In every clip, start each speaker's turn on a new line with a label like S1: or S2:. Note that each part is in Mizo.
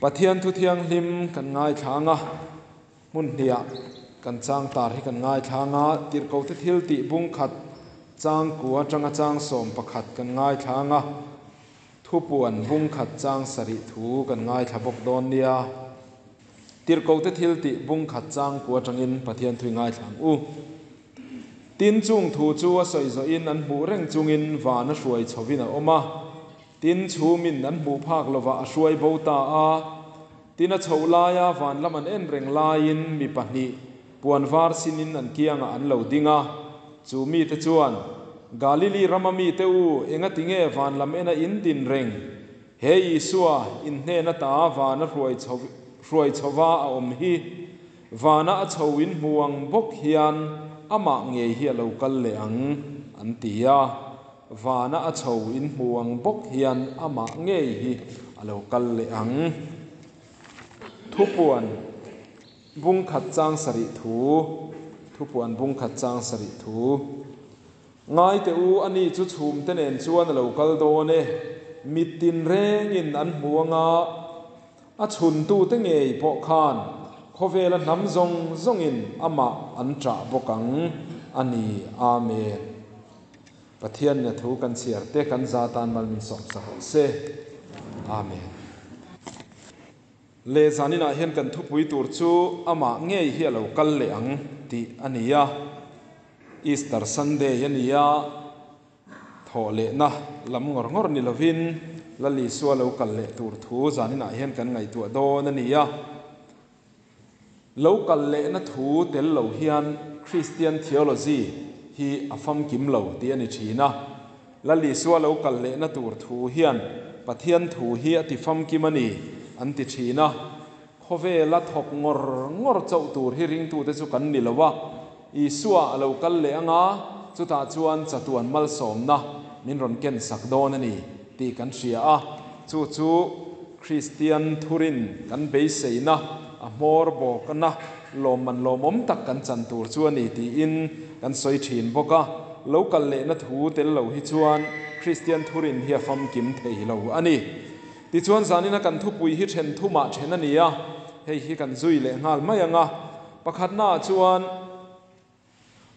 S1: Pathian thu thianghlim kan ngaithla ang a, hmun hniah kan chang tar hi kan ngaithla ang a, Tirhkohte thil tih bung khat chang kua atanga chang 11 kan ngaithla ang a, Thupuan bung khat chang sarih thu kan ngaithla bawk dawn nia. Tirhkohte thil tih bung khat chang kua atangin Pathian thu i ngaithla ang u. Tin, chung thu chu a sawi zawhin an hmuh reng chungin van a hruai chhovin a awm a. Tin, chhumin an hmuh phak lovah a hruai bo ta a. Tin, a chhoh laia van lam an en reng laiin mi pahnih puan var sinin an kiangah an lo ding a. Chu mite chuan, Galili rama mite u, engati nge van lam ena in din reng? He Isua, in hnen ata van a hruai hruai chhova a awm hi. Vana a chho in hmu ang bawk hian amah ngei hi a lo kal leh ang, an ti a. Vana a chho in hmu ang bawk hian amah ngei hi a lo kal leh ang. Thupuan bung khat chang sarih thu Thupuan bung khat chang sarih thu Ngai teh u, ani chu chhum te nen chuan a lo kal dawn e, mit tinrengin an hmu anga, A chhuntute ngei pawh khan khawvela hnam zawng zawngin amah an ṭah bawk ang a ni. Amen. Pathian nia thu kan chhiar te kan za tan mal min sawm sak rawh se. Amen. Le zaninah hian kan thupui tur chu amah ngei hi a lo kal leh ang tih a ni a. Easter Sunday a ni a. Thawh lehna lam ngawr ngawr ni lovin Lal Isua lo kal leh tur thu zaninah hian kan ngaihtuah dawn a ni a. Lo kal lehna thu tel lo hian Christian theology hi a famkim lo tih a ni thin a. Lal Isua lo kal lehna tur thu hian Pathian thu hi a ti famkim a ni an ti thin a. Khawvela thawk ngawr ngawr chauh tur hi ringtute chu kan ni lo a. Isua a lo kal leh anga, chutah chuan chatuan malsawmna min rawn ken sak dawn a ni tih kan hria a. Chu chu Kristian thurin kan beiseina a hmawr bawkna lawmman lawmawm tak kan chan tur chu a ni tiin kan sawi thin bawk a. Lo kal lehna thu tel lo hi chuan Kristian thurin hi a famkim thei lo a ni. Tichuan zanina kan thupui hi then thumah then a ni a, hei hi kan zui leh nghal mai ang a. Pakhatnaah chuan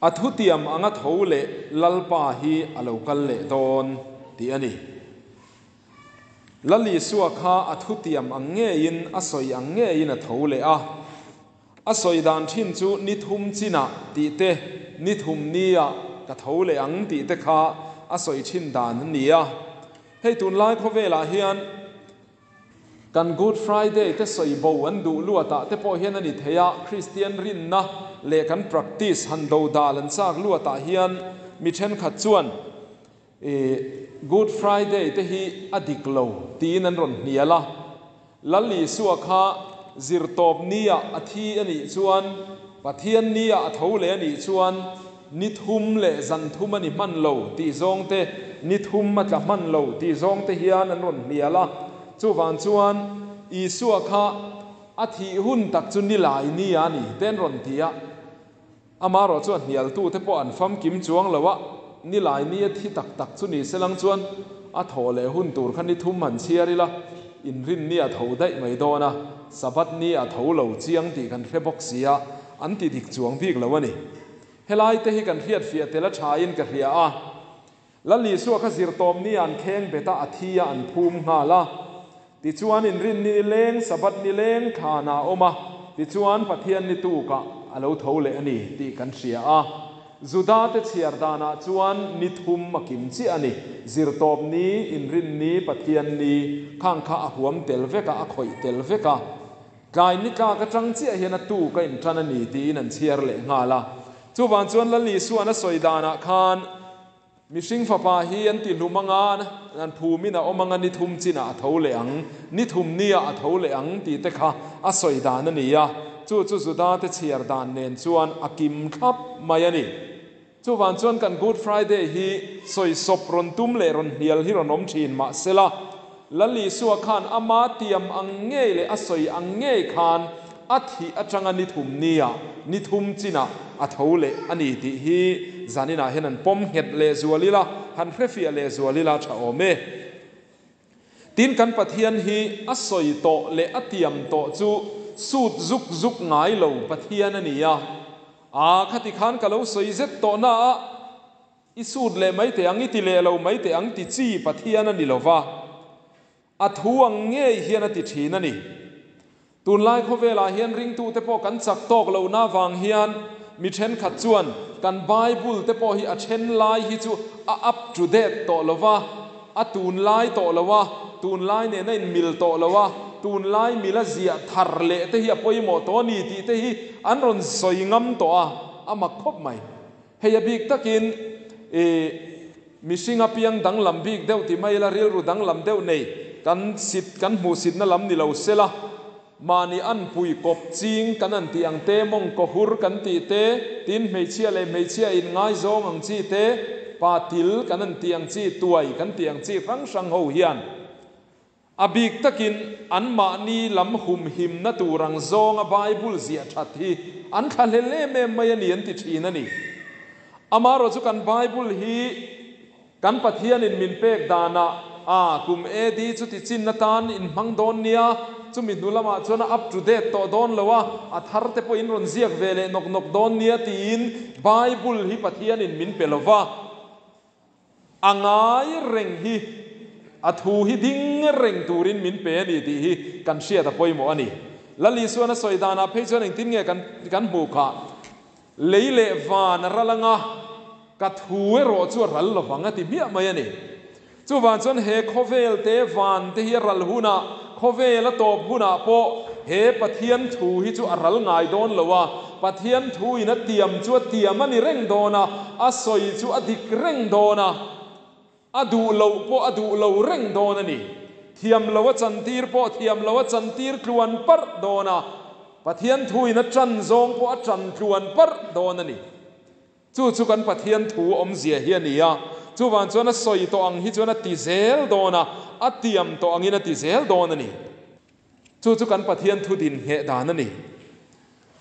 S1: a thutiam anga tho leh Lalpa hi a lo kal leh dawn tih a ni. Lal Isua kha a thutiam ang ngeiin, a sawi ang ngeiin a tho leh a. A sawi dan thin chu ni thum chinah tih te, ni thum nia ka tho leh ang tih te kha a sawi thin dan a ni a. Hei tunlai khawvelah hian Kan Good Friday te sawi bo an duh luatah te pawh hian a ni thei a, Kristian rinna leh kan practice han do dal an chak luatah hian mi thenkhat chuan Good Friday te hi a dik lo tiin an rawn hnial a. Lal Isua kha zirtawp nia a thi a nih chuan, Pathian nia a tho leh a nih chuan Ni thum leh zan thum a ni hman lo tih zawng te, ni thum a tla hman lo tih zawng te hian an rawn hnial a. Chuvang chuan Isua kha a thih hun tak chu ni lai ni a ni te an rawn ti a. Amaherawh chu a hnialtute pawh an famkim chuang lo a, ni lai ni a thi tak tak chu ni se lang chuan a thawh leh hun tur kha ni thum han chhiar ila, inrin ni a tho daih mai dawn a, Sabbath ni a tho lo chiang tih kan hre bawk si a, an ti dik chuang bik lo a ni. Helai te hi kan hriat fiah tel a tha in ka hria a. Lal Isua kha zirtawm ni an kheng bet a, a thi a an phum nghal a. Tichuan inrin ni leng, Sabbath ni leng thlan ah a awm a, tichuan Pathian ni tuk ah a lo tho leh a ni tih kan hria a. Juda te chhiar dan ah chuan ni thum a kim chiah a ni. Zirtawp ni, inrin ni, Pathian ni khang kha a huam tel vek a, a khawih tel vek a. Tlai ni tlak atang chiah hian a tu ka intan a ni tiin an chhiar leh nghal a. Chuvang chuan Lal Isuan a sawi danah khan mihring fapa hi an ti hlum anga, an phumin a awm anga ni thum chinah a tho leh ang, ni thum niah a tho leh ang tih te kha a sawi dan a ni a. Chu chu Juda te chhiar dan nen chuan a kim thlap mai a ni. Chuvang chuan kan Good Friday hi sawisawp rawn tum leh rawn hnial hi rawn awm thin mahsela, Lal Isua khan ama tiam ang ngei leh a sawi ang ngei khan a thih atanga ni thum nia, ni thum chinah a tho leh a ni tih hi zaninah hian an pawm nghet lehzual ila, han hrefiah lehzual ila tha awm e. Tin, kan Pathian hi a sawi tawh leh a tiam tawh chu sut zuk zuk ngai lo Pathian a ni a. A, khati khan ka lo sawi zet tawh na a, i sut leh mai teh ang, i ti leh lo mai teh ang ti chi Pathian a ni lo va. A thu ang ngei hian a ti thin a ni. Tunlai khawvelah hian ringtute pawh kan chak tawk lohna avang hian mi thenkhat chuan kan Bible te pawh hi a then lai hi chu a up to date tawh lo va, a tunlai tawh lo a, tunlai nen a inmil tawh lo a, tunlai mila ziah thar leh te hi a pawimawh tawh a ni tih te hi an rawn sawi ngam tawh a, a mak khawp mai. Hei a bik takin i mihring a piang danglam bik deuh ti mai ila rilru danglam deuh nei kan sit kan hmuhsitna lam ni lo sela, mahni anpui kawp ching kan an tih ang te, mawng kaw hur kan tih te, tin hmeichhia leh hmeichhia in ngaizawng ang chi te, pa til kan an tih ang chi, tuai kan tih ang chi hrang hrang ho hian A bik takin anmahni lam humhimna tur ang zawnga Bible ziah that hi an thlahlel em em mai a ni an ti thin a ni. Amaherawh chu kan Bible hi kan Pathianin min pek danah a kum AD chuti chin atan in hmang dawn nia, chumi hnu lamah chuan a up to date tawh dawn lo a, a thar te pawh in rawn ziak ve leh nawk nawk dawn nia tiin Bible hi Pathianin min pe lo va. A ngai reng hi, a thu hi ding reng turin min pe a ni tih hi kan hriat a pawimawh a ni. Lal Isuan a sawi danah phei chuan engtin nge kan kan hmuh khah? Lei leh van a ral anga, ka thu erawh chu a ral lovang a ti hmiah mai a ni. Chuvang chuan he khawvel te van te hi a ral hunah, khawvel a tawp hunah pawh he Pathian thu hi chu a ral ngai dawn lo a, Pathian thu in a tiam chu a tiam a ni reng dawn a, a sawi chu a dik reng dawn a, a duh loh pawh a duh lo reng dawn a ni. Thiam lo a chantir pawh thiam lo a chantir tluan parh dawn a, Pathian thu in a ṭan zawng pawh a ṭan tluan parh dawn a ni. Chu chu kan Pathian thu awmzia hi a ni a, chuvang chuan a sawi tawh ang hi chuan a ti zel dawn a, a tiam tawh angin a ti zel dawn a ni. Chu chu kan Pathian thu din ngheh dan a ni.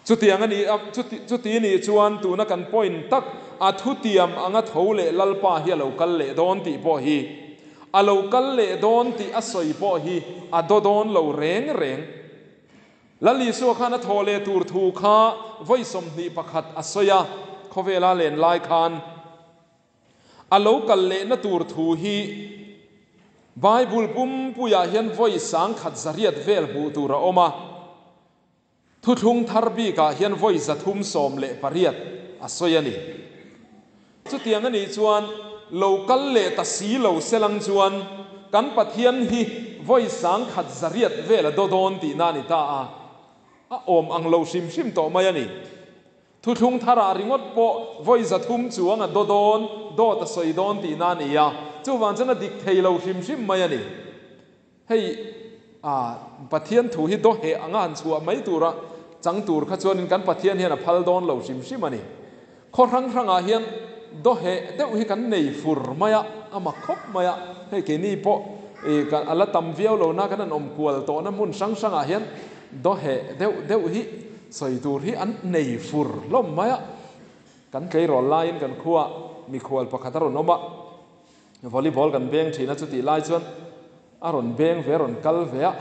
S1: Chutiang a ni a, chuti nih chuan tuna kan point tak a thutiam anga tho leh Lalpa hi a lo kal leh dawn tih pawh hi, a lo kal leh dawn tih a sawi pawh hi a daw dawn lo reng reng. Lal Isua khan a thawh leh tur thu kha vawi 21 a sawi a, khawvela len lai khan a lo kal lehna tur thu hi Bible pumpuiah hian vawi 1800 vel hmuh tur a awm a, Thuthlung thar bikah hian vawi 318 a sawi a ni. Chutiang a nih chuan lo kal leh ta si lo selang chuan kan Pathian hi vawi 1800 vel a daw dawn tihna a ni ta a, a awm ang lo hrim hrim tawh mai a ni. Thuthlung tharah ringawt pawh vawi 300 chuang a daw dawn, dawt a sawi dawn tihna a ni a, chuvang chuan a dik thei lo hrim hrim mai a ni. Hei a Pathian thu hi dawheh anga han chhuah mai tura chang tur kha chuanin kan Pathian hian a phal dawn lo hrim hrim a ni. Khaw hrang hrangah hian dawheh deuh hi kan nei fur mai a, a mak khawp mai a. Hei keini pawh i a la tam viau lo na kan han awm kual tawhna hmun hrang hrangah hian dawheh deuh deuh hi sawi tur hi an nei fur hlawm mai a. Kan tleirawl laiin kan khuaah mikhual pakhat a rawn awm a. Volleyball kan beng thin a, chutih lai chuan a rawn beng ve, a rawn kal ve a,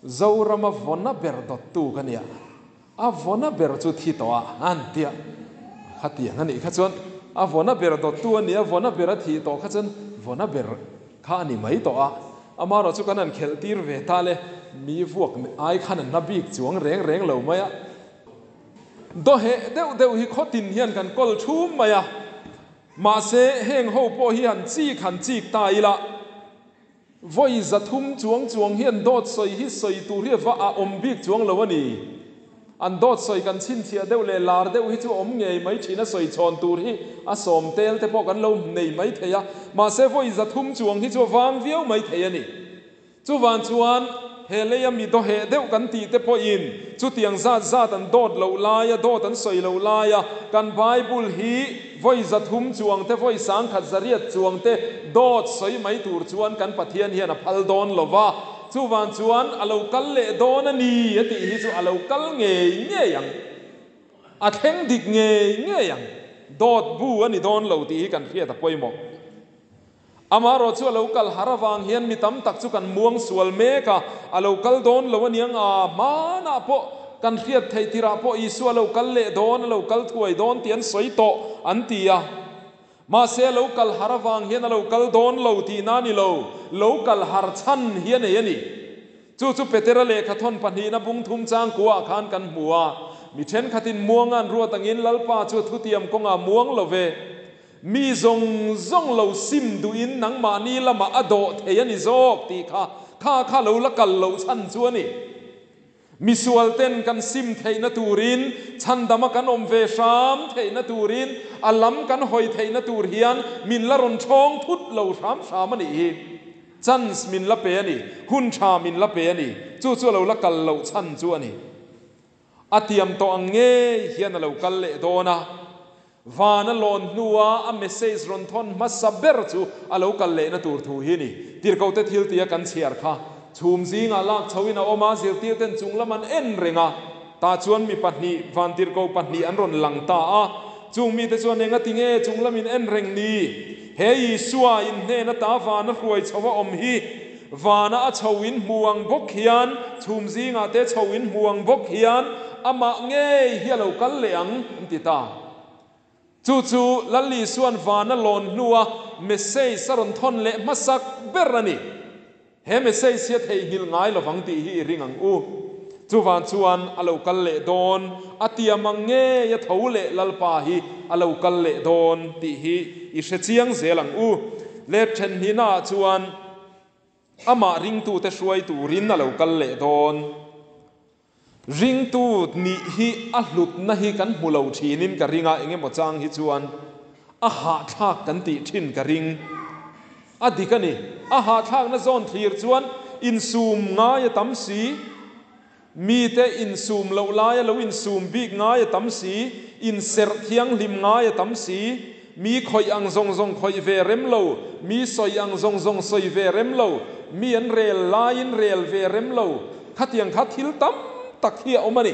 S1: Zorama vawna ber dawttu ka nia, a vawna ber chu thi tawh a, an ti a, khatiang a nih kha chuan a vawna ber dawttu a nia, vawna ber a thih tawh kha chuan vawna ber kha a ni mai tawh a, amaherawh chu kan han khelh tir ve ta le, mi vuak ai khan an na bik chuang reng reng lo mai a, dawheh deuh deuh hi khawtin hian kan kawl thum mai a. Mahse, heng ho pawh hi han chik han chik ta ila, vawi 300 chuang chuang hian dawt sawi hi sawi tur hi va a awm bik chuang lo a ni. An dawt sawi kan chhinchhiah deuh leh lar deuh hi chu a awm ngei mai thin a, sawi chhawn tur hi a sawm tel te pawh kan lo nei mai thei a, mahse vawi 300 chuang hi chu a vang viau mai thei a ni. Chuvang chuan he leia mi dawheh deuh kan tih te pawhin chutiang zat zat an dawt loh laia, dawt an sawi loh laia kan Bible hi vawi 300 chuang te, vawi 1800 chuang te dawt sawi mai tur chuan kan Pathian hian a phal dawn lo va. Chuvang chuan a lo kal leh dawn a ni a tih hi chu a lo kal ngei ngei ang. A thleng dik ngei ngei ang. Dawt bu a ni dawn lo tih hi kan hriat a pawimawh. Amaherawh chu a lo kal har avang hian mi tam tak chu kan muang sual mek a, a lo kal dawn lo aniang a, hmanah pawh kan hriat theih tirah pawh Isua a lo kal leh dawn, a lo kal thuai dawn tih an sawi tawh an ti a. Mahse a lo kal har avang hian a lo kal dawn lo tihna a ni lo, lo kal har chhan hi a nei a ni. Chu chu Petera lehkha thawn pahnihna bung thum changkuaah khan kan hmu a, mi thenkhatin muanga an ruat angin Lalpa chu a thutiam kawngah muang lo ve. Mi zawng zawng lo sim duhin nangmahni lamah a dawh thei a ni zawk tih kha kha kha lo la kal loh chhan chu a ni. Misualten kan sim theihna turin, chhandama kan awm ve hram theihna turin, a lam kan hawi theihna tur hian min la rawn ṭhawng thut lo hram hram a nih hi. Chance min la pe a ni, hun ṭha min la pe a ni, chu chu a lo la kal loh chhan chu a ni. A tiam tawh ang ngei hian a lo kal leh dawn a, van a lawn hnua a message rawn thawn hmasa ber chu a lo kal lehna tur thu hi a ni. Tirhkohte thil tia kan chhiar kha chhum zingah lak chhoin a awm a, zirtirten chung lam an en reng a, tah chuan mi pahnih, van tirhkoh pahnih an rawn lang ta a. Chung mite chuan enga ti nge chung lamin en reng ni? He Isua inhnen ata vana hruai chho a awm hi Vana a chho in hmu ang bawk hian, chhum zingah te chho in hmu ang bawk hian amah ngei hi a lo kal leh ang, an ti ta. Chu chu Lal Isua'n vana lawn hnua message a rawn thawn leh hmasak ber a ni. He message hi a theihnghilh ngai lovang tih hi i ring ang u. Chuvan chuan a lo kal leh dawn, a tiam ang ngei a tho leh Lalpa hi a lo kal leh dawn tih hi i hre chiang zel ang u. Let then hnihnaah chuan amah ringtute hruai turin a lo kal leh dawn. Ringtu nih hi a hlutna hi kan hmu lo thinin ka ring a, engemaw chang hi chuan a hahthlak kan tih thin ka ring. A dik a ni. A hahthlakna zawn thlir chuan insum ngai a tam si. Mite insum loh laia lo insum bik ngai a tam si, inserh thianghlim ngai a tam si. Mi khawih ang zawng zawng khawih ve rem lo, mi sawi ang zawng zawng sawi ve rem lo, mi an rel laiin rel ve rem lo, khatiang kha thil tam tak hi a awm a ni.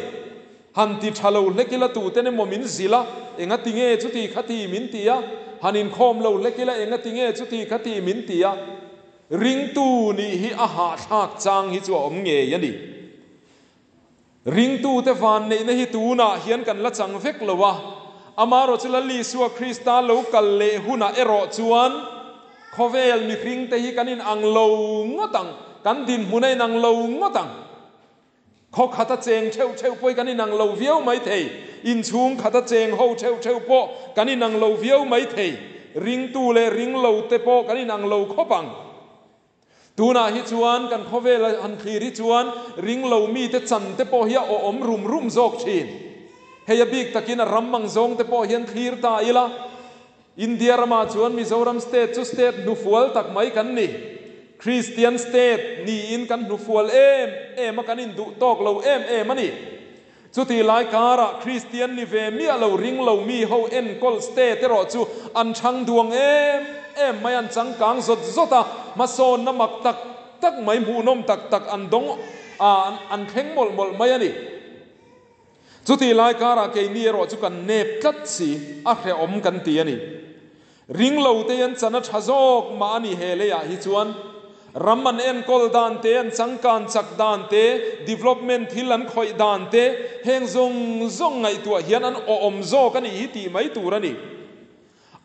S1: Han ti tha lo hlek ila tuten emaw min zilh a, enga ti nge chuti khati min ti a, han inkhawm lo hlek ila enga ti nge chuti khati min ti a, ringtu nih hi a hahthlak chang hi chu a awm ngei a ni. Ringtute vanneihna hi tunah hian kan la chang vek lo a, amaherawh chu Lal Isua Krista lo kal leh hunah erawh chuan khawvel mihringte hi kan inang lo ngawt ang, kan dinhmun a inang lo ngawt ang. Khaw khata cheng theuh theuh pawh hi kan inang lo viau mai thei, inchhung khata cheng ho theuh theuh pawh kan inang lo viau mai thei, ringtu leh ringlote pawh kan inang lo khawp ang. Tunah hi chuan kan khawvel a han thlir hi chuan ringlo mite chan te pawh hi a awhawm rum rum zawk thin. Hei a bik takin a ram ang zawng te pawh hian thlir ta ila, India ramah chuan Mizoram state chu state hnufual tak mai kan ni. Kristian state niin kan hnufual em em a, kan induh tawk lo em em a ni. Chutih lai karah Kristian ni ve miah lo ring lo mi ho enkawl state erawh chu an chhang duang em em mai, an changkang zawt zawt a, hmasawnna mak tak tak mai, hmuhnawm tak tak an dawng a, an thleng mawlh mawlh mai a ni. Chutih lai karah keini erawh chu kan nep tlat si, a hrehawm kan ti a ni. Ring lo te an chan a tha zawk mah a ni he leiah hi chuan ram an enkawl dan te, an changkan chak dan te, development thil an khawih dan te, heng zawng zawng ngaihtuah hian an awhawm zawk a nih hi tih mai tur a ni.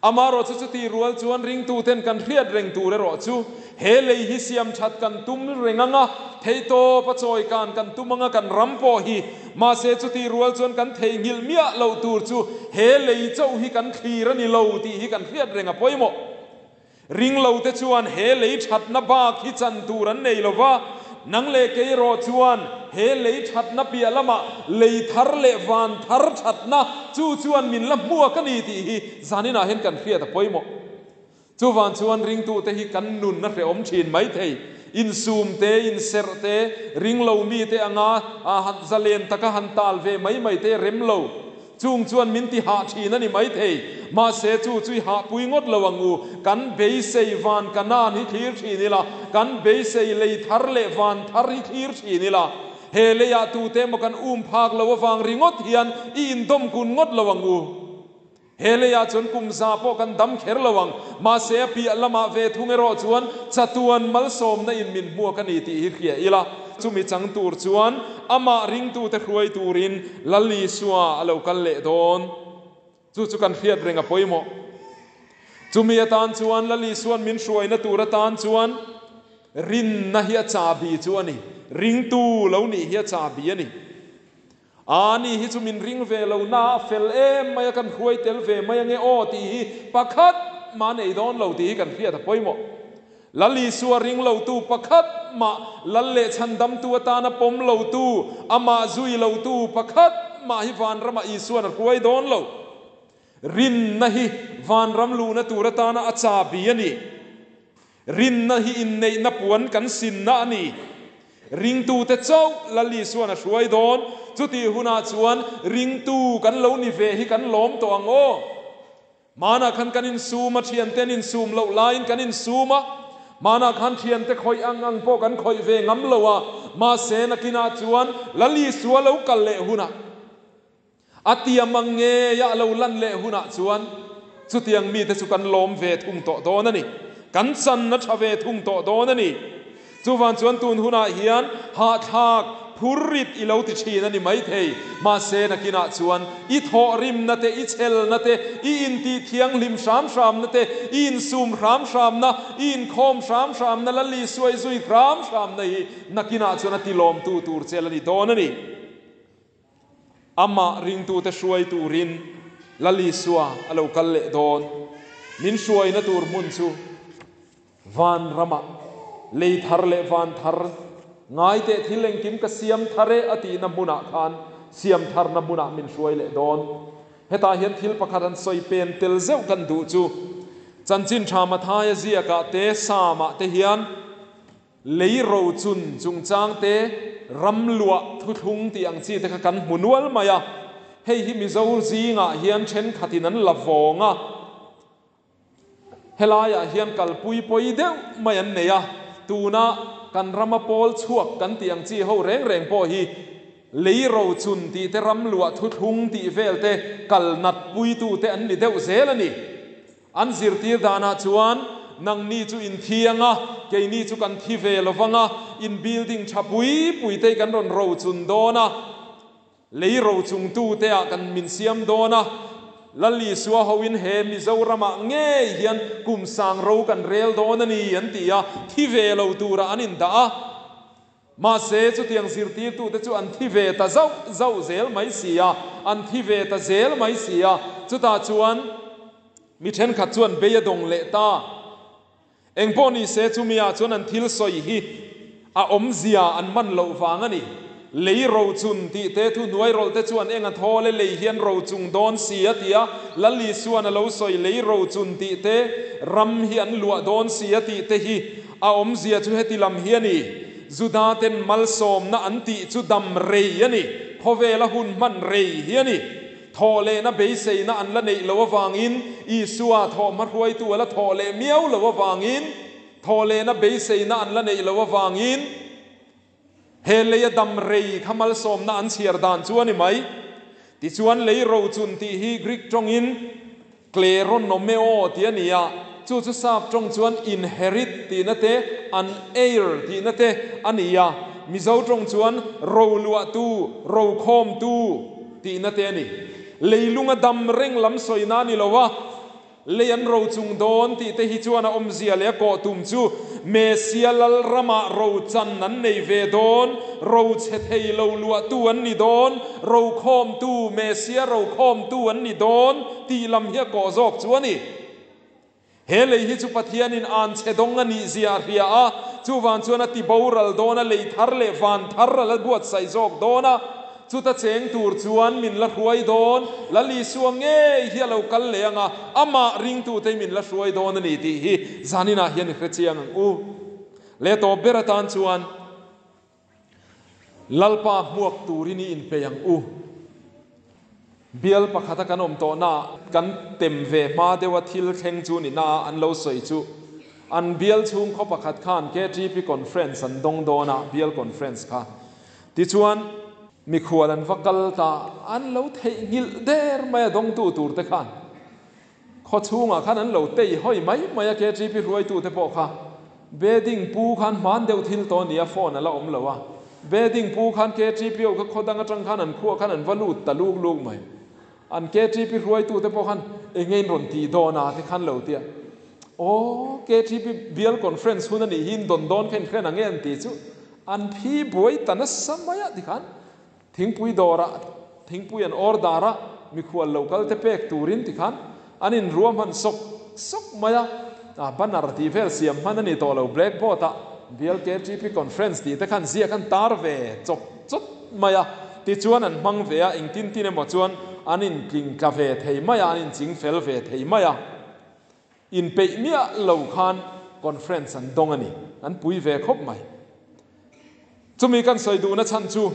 S1: Amaherawh chu chutih rual chuan ringtuten kan hriat reng tur erawh chu he lei hi siam that kan tum reng ang a, theihtawp a chawikan kan tum ang a kan ram pawh hi Mahse chutih rual chuan kan theihnghilh miah loh tur chu he lei chauh hi kan thlir a ni lo tih hi kan hriat reng a pawimawh. Ringlo te chuan he lei thatna bak hi chan tur an nei lo va, nang leh kei erawh chuan he lei thatna piah lamah lei thar leh van thar thatna chu chuan min la hmuak a ni tih hi zaninah hian kan hriat a pawimawh. Chuvan chuan ringtute hi kan nun a hrehawm thin mai thei. Insum te, inserh te, ringlo mite anga zalen taka han tal ve mai mai te rem lo. Chung chuan min ti hah thin a ni mai thei. Mahse chu chu i hahpui ngawt lo ang u. Kan beisei van Kanaan hi thlir thin ila, kan beisei lei thar leh van thar hi thlir thin ila. He leiah tute emaw kan um phak lo avang ringawt hian i indawmkun ngawt lo ang u. He leiah chuan kum za pawh kan dam kher lo ang, mahse a piah lamah ve thung erawh chuan chatuan malsawmna in min hmuak a ni tih hi hria ila, chumi chang tur chuan amah ringtute hruai turin Lal Isua a lo kal leh dawn. Chu chu kan hriat reng a pawimawh. Chumi atan chuan Lal Isua'n min hruaina tur atan chuan rinna hi a chahbi chu a ni, ringtu lo nih hi a chahbi a ni. A ni hi chu min ring ve lo na a fel em mai a, kan hruai tel ve mai ange aw tih hi pakhat mah nei dawn lo tih hi kan hriat a pawimawh. Lal Isua ring lotu pakhat mah, Lal leh chhandamtu atana pawm lotu, amah zui lotu pakhat mah hi vanramah Isua'n a hruai dawn lo. Rinna hi vanram luhna tur atana a chabi a ni. Rinna hi inneihna puan kan sinna a ni. Ringtute chauh Lal Isua'n a hruai dawn. Chutih hunah chuan ringtu kan lo ni ve hi kan lawm tawh ang aw. Hmanah khan kan insum a, thiante an insum loh laiin kan insum a. Hmanah khan thiante khawih ang ang pawh kan khawih ve ngam lo a. Mahse nakinah chuan Lal Isua lo kal leh hunah A tiam ang ngeia a lo lan leh hunah chuan chutiang mite chu kan lawm ve thung tawh dawn a ni. Kan chan a tha ve thung tawh dawn a ni. Chuvang chuan tun hunah hian hahthlak phurrit i lo ti thin a ni maithei. Mahse nakinah chuan i thawhrimna te, i chhelna te, i intih thianghlim hram hramna te, i insum hram hramna, i inkhawm hram hramna, la Lisuai zui hram hramna hi nakinah chuan a tilawmtu tur che la ni dawn a ni. Amah ringtute hruai turin Lal Isua a lo kal leh dawn. Min hruaina tur hmun chu van ramah lei thar leh van thar ngai teh thil engkim ka siam thar e a tihna hmunah khan siam tharna hmunah min hruai leh dawn. Hetah hian thil pakhat an sawi pen tel zeuh kan duh chu Chanchin Tha Mathaia ziakah te Psalm-ah te hian Lei rochun chungchang te, ram luah thuthlung tih ang chi te kha kan hmu nual mai a, hei hi Mizo zingah hian thenkhatin an la vawng a, helaiah hian kalpui pawi deuh mai an nei a, tuna kan rama pawl chhuak kan tih ang chi ho reng reng pawh hi lei rochun tih te, ram luah thuthlung tih vel te kal nat puitute an ni deuh zel a ni. An zirtir danah chuan, Nangni chu in thi ang a, keini chu kan thi ve lo vang a, in building tha pui pui te hi kan rawn rochun dawn a, lei rochungtu te ah kan min siam dawn a, Lal Isua hoin he Mizoramah ngei hian kum sang ro kan rel dawn a ni an ti a, thi ve lo turah an indah a. Mahse, chutiang zirtirtute chu an thi ve ta zauh zauh zel mai si a, an thi ve ta zel mai si a. Chutah chuan mi thenkhat chuan bei a dawng leh ta. Engpawh ni se, chumi-ah chuan an thil sawi hi a awmzia an man loh vang a ni. Lei rochun tih te, thuhnuai rawlh te chuan eng a thawl e, lei hian rochung dawn si a ti a, Lal Isua'n a lo sawi lei rochun tih te, ram hi an luah dawn si a tih te hi A awmzia chu heti lam hi a ni, Juda-ten malsawmna an tih chu dam rei a ni, khawvela hun hman rei hi a ni. Thawhlehna beiseina an la neih loh avangin, Isua thawhhma hruaitu a la thawh leh miau loh avangin, thawhlehna beiseina an la neih loh avangin, He leia dam rei kha malsawmna an chhiar dan chu a ni mai. Tichuan, lei rochun tih hi Greek tawngin kleronomeo tih a ni a, chu chu Sap tawng chuan inherit tihna te, an heir tihna te a ni a, Mizo tawng chuan roluahtu, rokhawmtu tihna te a ni. Leilunga dam reng lam sawina a ni lo a. Lei an ro chung dawn tih te hi chuan a awmzia leh a kawh tum chu Mesia lal ramah ro chan an nei ve dawn, ro chhe thei lo luahtu an ni dawn, ro khawmtu, Mesia ro khawmtu an ni dawn tih lam hi a kawh zawk chu a ni. He lei hi chu Pathianin an chhe dawng a nih zia a hria a, chuvang chuan a ti boral dawn a, lei thar leh van thar a la buatsaih zawk dawn a. Chuta cheng tur chuan min la hruai dawn, Lal Isua ngei hi a lo kal leh ang a, amah ringtute hi min la hruai dawn a ni tih hi zaninah hian i hre chiang ang u. Leh tawp ber atan chuan Lalpa hmuak turin i inpeih ang u. Bial pakhata kan awm tawhnaah kan tem ve hma deuha thil thleng chu ni naa an lo sawi chu an bial chhung khaw pakhat khan KTP conference an dawng dawn a, bial conference kha Tichuan, mikhual an va kal ta, an lo theihnghilh der mai a dawngtu tur te khan. Khaw chhungah khan an lo tei hawi mai mai a KTP hruaitute pawh kha. Bedding pu khan hman deuh thil tawh a nia phone a la awm lo a. Bedding pu khan KTP ho kha khaw dang atang khan an khuah khan an va lut ta luk luk mai. An KTP hruaitute pawh khan eng nge in rawn tih dawn a ti khan lo tia. Aw KTP bial conference hun a nih hi in dawn dawn kha in hre na nge an tih chu an phi buai ta nasa mai a ti khan Thingpui dawrah thingpui an order a, mikhual lo kal te pek turin tikhan an inruahman sawk sawk mai a, a banner tih vel siam hman a ni tawh lo, blackboard ah Bial KTP Conference tih te khan ziak an tar ve chawp chawp mai a, tichuan an hmang ve a, engtin tin emaw chuan an intling tla ve thei mai a, an inching fel ve thei mai a. Inpeih miah lo khan conference an dawng a ni. An pui ve khawp mai. Chumi kan sawi duhna chhan chu,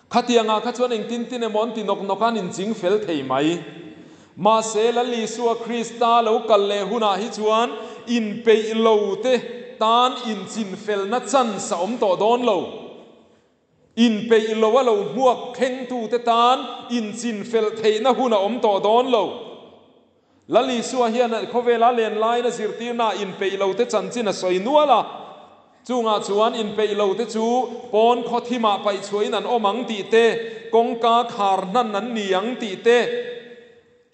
S1: khatiangah kha chuan engtin tin emaw an ti nawk nawk a, an inching fel thei mai. Mahse, Lal Isua Krista lo kal leh hunah hi chuan inpeih lo te tan inchin felna chance a awm tawh dawn lo. Inpeih lo a lo hmuak thlengtute tan inchinfel theihna hun a awm tawh dawn lo. Lal Isua hian khawvela len laiin a zirtirnaah inpeih lote chanchin a sawi nual a. Chungah chuan inpeih lote chu pawn khaw thimah paihchhuahin an awm ang tih te, kawngka khar hnan an ni ang tih te,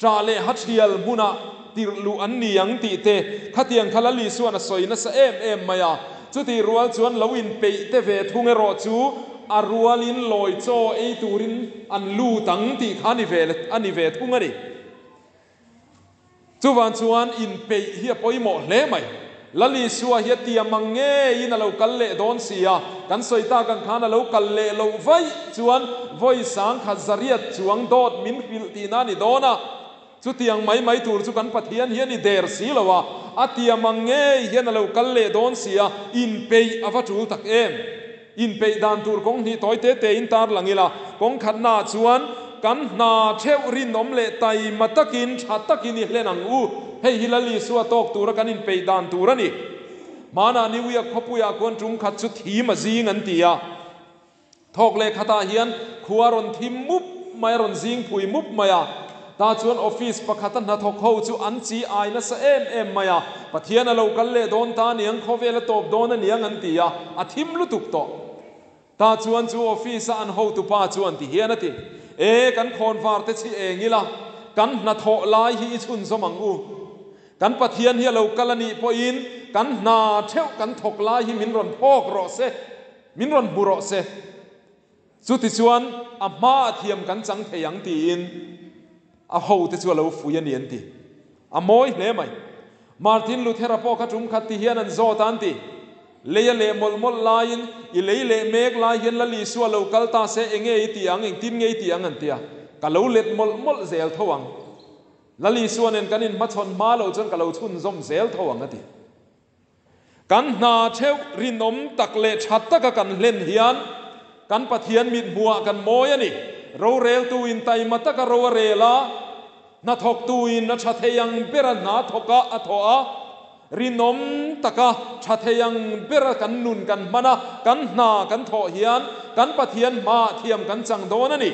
S1: Ṭah leh hathial hmunah tirh luh an ni ang tih te khatiang kha Lal Isua'n a sawi nasa em em mai a. Chutih rual chuan lo inpeih te ve thung erawh chu a rualin lawi chaw ei turin an lut ang tih kha a ni ve a ni ve thung a ni. Chuvang chuan inpeih hi a pawimawh hle mai. Lal Isua hi a tiam ang ngeiin a lo kal leh dawn si a, kan sawi tak ang khan a lo kal leh loh vaih chuan vawi sangkhat zariat chuang dawt min hrilh tihna a ni dawn a. Chutiang mai mai tur chu kan Pathian hi a ni der si lo a, a tiam ang ngei hian a lo kal leh dawn si a, inpeih a va tul tak em? Inpeih dan tur kawng hnih tawi te tein tar lang ila, kawng khatnaah chuan kan hna theuh rinawm leh taima takin tha takin i hlen ang u. Hei hi Lal Isua tawk tura kan inpeih dan tur a ni. Hmanah New York khawpuiah khuan tum khat chu thim a zing an ti a. Thawk leh khatah hian khua rawn thim mup mai a, rawn zing phui mup mai a. Tah chuan office pakhata hnathawk ho chu an chi ai nasa em em mai a, Pathian a lo kal leh dawn ta aniang, khawvel a tawp dawn aniang an ti a, a thim lutuk tawh. Tah chuan chu office a an hotupa chuan ti hian a ti, E, kan khawnvar te chi eng ila, kan hnathawh lai hi i chhunzawm ang u. Kan Pathian hi a lo kal anih pawhin kan hna theuh kan thawk lai hi min rawn phawk rawh se, min rawn hmu rawh se. Chutichuan, a hmaah thiam kan chang thei ang tiin a hote chu a lo fui a ni an ti. A mawi hle mai. Martin Luther-a pawh kha tum khat ti hian an zawt a an ti. Lei a leh mawlh mawlh laiin, I lei leh mek lai hian Lal Isua lo kal ta se enge i ti ang, engtin nge i ti ang an ti a. Ka lo let mawlh mawlh zel tho ang. Lal Isua nen kan inhmachhawn hma loh chuan ka lo chhunzawm zel tho ang a ti. Kan hna theuh rinawm tak leh tha taka kan hlen hian kan Pathian mithmuhah kan mawi a ni. Roreltuin taima taka ro a rel a, hnathawktuin a tha thei ang bera hna thawk a a thawh a, rinawm taka tha thei ang bera kan nun kan hman a, kan hna kan thawh hian kan Pathian hmaah thiam kan chang dawn a ni.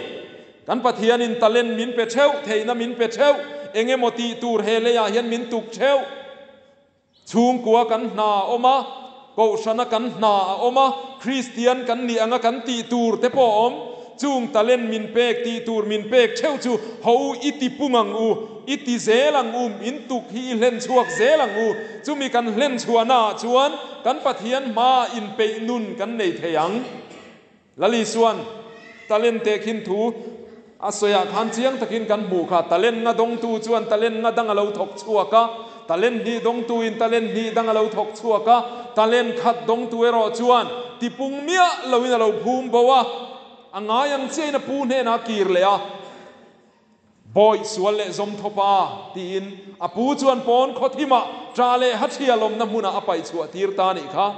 S1: Kan Pathianin talent min pe theuh, theihna min pe theuh, eng emaw tih tur he leiah hian min tuk theuh. Chhungkua kan hna a awm a, Kohhrana kan hna a awm a, Kristian kan nih anga kan tih tur te pawh a awm. Chung talent min pek, tih tur min pek theuh chu ho u i ti pung ang u, i ti zel ang u, min tuk hi i hlen chhuak zel ang u. Chumi kan hlen chhuahnaah chuan kan Pathian hmaah inpeih nun kan nei thei ang. Lal Isua'n talent tehkhin thu a sawiah khan chiang takin kan hmuh kha. Talent nga dawngtu chuan talent nga dang a lo thawk chhuak a, talent hnih dawngtuin talent hnih dang a lo thawk chhuak a, talent khat dawngtu erawh chuan tipung miah loin a lo phum bo a, a ngai ang chiahin a pu hnenah a kir leh a. Bawih sual leh zawm thawp a, tiin a pu chuan pawn khaw thimah ṭah leh hathial awmna hmunah a paih chhuah tir ta a nih kha.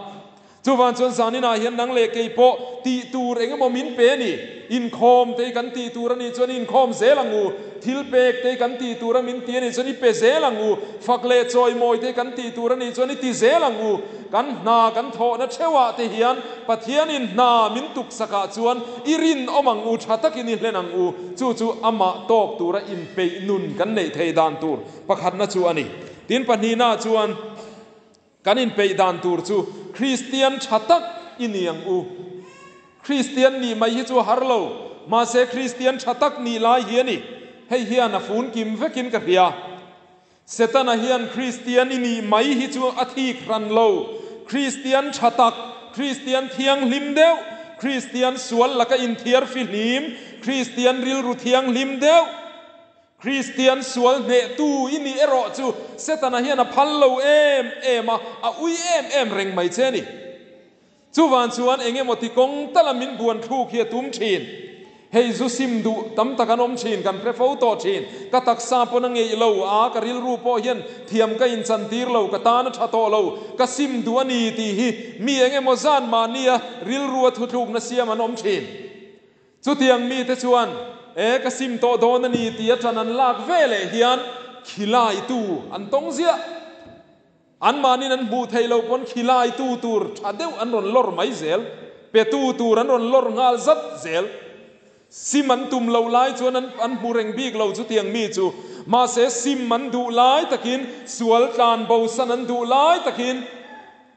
S1: Chuvang chuan zaninah hian nang leh kei pawh tih tur eng emaw min pe a ni. Inkhawm te hi kan tih tur a nih chuan i inkhawm zel ang u. Thil pek te hi kan tih tur a min ti a nih chuan i pe zel ang u. Fak leh chawimawi te hi kan tih tur a nih chuan i ti zel ang u. Kan hna kan thawhna theuhah te hian Pathianin hna min tuksakah chuan i rinawm ang u, tha takin i hlen ang u. Chu chu amah tawk tura inpeih nun kan neih theih dan tur pakhatna chu a ni. Tin, pahnihnaah chuan kan inpeih dan tur chu Kristian tha tak i ni ang u. Kristian nih mai hi chu a har lo, mahse Kristian tha tak nih lai hi a ni. Hei hian a fun kim vekin ka hria. Setana hian Kristian i nih mai hi chu a thik hran lo. Kristian tha tak, Kristian thianghlim deuh, Kristian sual laka inthiar fihlim, Kristian rilru thianghlim deuh, Kristian sual hnehtu i nih erawh chu Setana hian a phal lo em em a, a ui em em reng mai che a ni. Chuvan chuan eng emaw ti kawng tala min buan thluk hi a tum thin. Hei zu sim duh tam tak an awm thin, kan hre fo tawh thin. Ka taksa pawn a ngeih lo a, ka rilru pawh hian thiam ka inchantir lo, ka tan a tha tawh lo, ka sim duh a ni tih hi mi eng emaw zan mahnia rilru a thuthlukna siam an awm thin. Chutiang mite chuan, E, ka sim tawh dawn a ni tih a tan an lak ve leh hian khilaitu an tawng ziah. Anmahniin an hmuh theih loh pawn khilaitu tur tha deuh an rawn lawr mai zel, petu tur an rawn lawr nghal zat zel. Sim an tum loh lai chuan an an hmu reng bik lo chutiang mi chu. Mahse sim an duh lai takin, sual tlan bosan an duh lai takin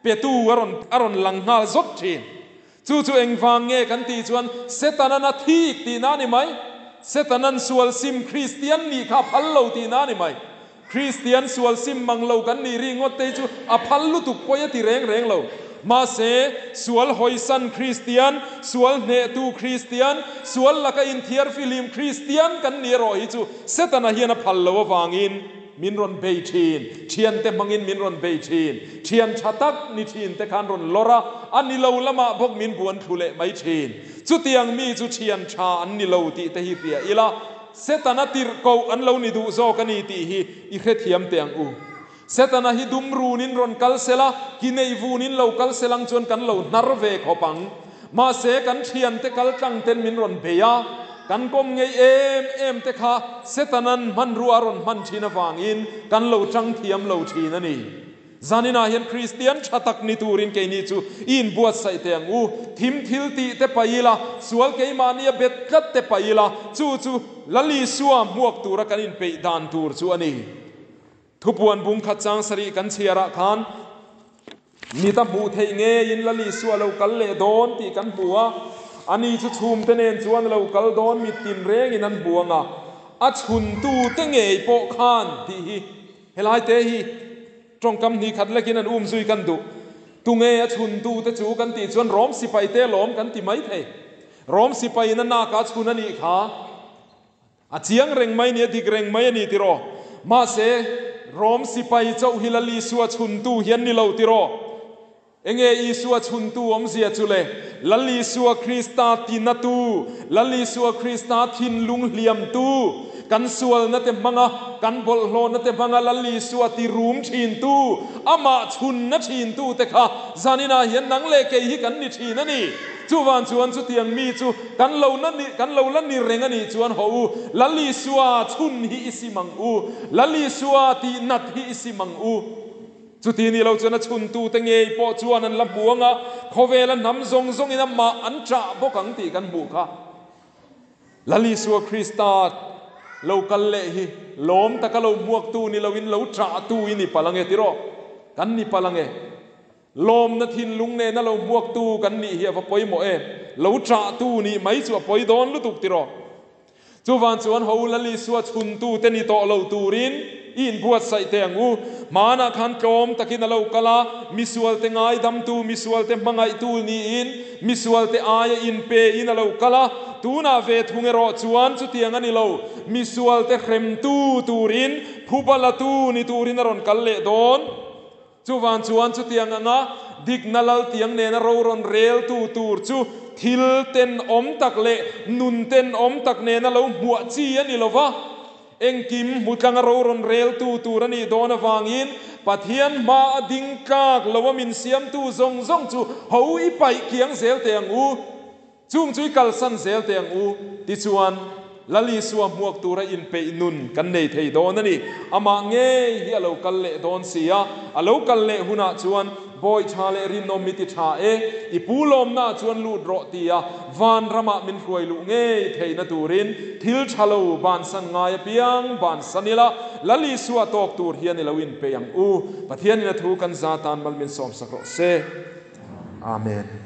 S1: petu a rawn a rawn lang nghal zawt thin. Chu chu engvang nge kan tih chuan Setanan a thik tihna a ni mai. Setanan sual sim Kristian nih kha a phal lo tihna a ni mai. Kristian sual sim mang lo kan nih ri ngawt te hi chu a phal lutuk pawi a ti reng reng lo. Mahse, sual hawisan Kristian, sual hnehtu Kristian, sual laka inthiar fihlim Kristian kan nih erawh hi chu Setana hian a phal lo avangin min rawn bei thin, thiante hmangin min rawn bei thin, thian tha tak ni thin te khan rawn lawr a, a ni lo lamah bawk min buan thlu leh mai thin. Chutiang mi chu thian tha an ni lo tih te hi hria ila, Setana tirhkoh an lo ni duh zawk a ni tih hi i hrethiam teh ang u. Setana hi dum runin rawn kal sela, ki neih vunin lo kal selang chuan kan lo hnar ve khawp ang. Mahse, kan thiante kal tlang ten min rawn bei a, kan kawm ngei em em te kha Setana'n hmanrua a rawn hman thin avangin kan lo tang thiam lo thin a ni. Zaninah hian Kristian tha tak ni turin keini chu i inbuatsaih teh ang u. Thim thil tih te paih ila, sual keimahni a bet tlat te paih ila, chu chu Lal Isua hmuak tura kan inpeih dan tur chu a ni. Thupuan bung khat chang sarih kan chhiarah khan mita hmuh theih ngeiin Lal Isua lo kal leh dawn tih kan hmu a, ani chu chhumte nen chuan a lo kal dawn mit tin rengin an hmu ang a, a chhuntute ngei pawh khan tih hi helai te hi tawngkam hnih khat lekin an um zui kan duh. Tunge a chhuntute chu kan tih chuan Rom sipaite lawm kan ti mai thei. Rom sipaiin a naka chhun a nih kha. A chiang reng mai ni, a dik reng mai a ni tiraw? Mahse, Rom sipai chauh hi Lal Isua chhuntu hi an ni lo tiraw? Enge Isua chhuntu awmzia chu le? Lal Isua Krista tinatu, Lal Isua Krista thinlung hliamtu, kan sualna te hmanga, kan bawlhhlawhna te hmanga Lal Isua ti rum thintu, amah chhunna thintu te kha zaninah hian nang leh kei hi kan ni thin a ni. Chuvan chuan chutiang mi chu kan lo na ni, kan lo la ni reng a nih chuan haw u, Lal Isua chhun hi i sim ang u, Lal Isua tih nat hi i sim ang u. Chuti ni lo chuan a chhuntute ngei pawh chuan an la hmu ang a, khawvela hnam zawng zawngin amah an chah bawk ang tih kan hmuh kha. Lal Isua Krista lo kal leh hi lawm taka lo hmuaktu ni loin lo chahtu i ni palh ange tiraw? Kan ni palh ange. Lawmna thinlung nena lo hmuaktu kan nih hi a va pawimawh em? Lo chahtu nih mai chu a pawi dawn lutuk tiraw? Chuvan chuan ho Lal Isua chhuntute ni tawh lo turin i inbuatsaih teh ang u. Hmanah khan tlawm takin a lo kal a, misualte ngaidamtu, misualte hmangaihtu niin misualte aia inpein a lo kal a. Tunah ve thung erawh chuan chutiang a ni lo, misualte hremtu turin, phuba latu ni turin a rawn kal leh dawn. Chuvang chuan chutiang anga dikna laltiang nena ro rawn reltu tur chu thil tenawm tak leh nun tenawm tak nena lo hmuah chi a ni lo va, engkim hmu tlanga ro rawn reltu tur a nih dawn avangin Pathian hma a ding tlak lo a min siamtu zawng zawng chu ho i paih kiang zel teh ang u. Chung chu i kalsan zel teh ang u, tichuan Lal Isua hmuak tura inpeih nun kan nei thei dawn a ni. Amah ngei hi a lo kal leh dawn si a, a lo kal leh hunah chuan Bawi tha leh rinawm i ti tha e, i pu lawmnaah chuan lut rawh tia vanramah min hruai luh ngei theihna turin thil tha lo bansan ngai apiang bansan ila, Lal Isua tawk tur hian i lo inpeih ang u. Pathianin a thu kan za tan mal min sawmsak rawh se. Amen.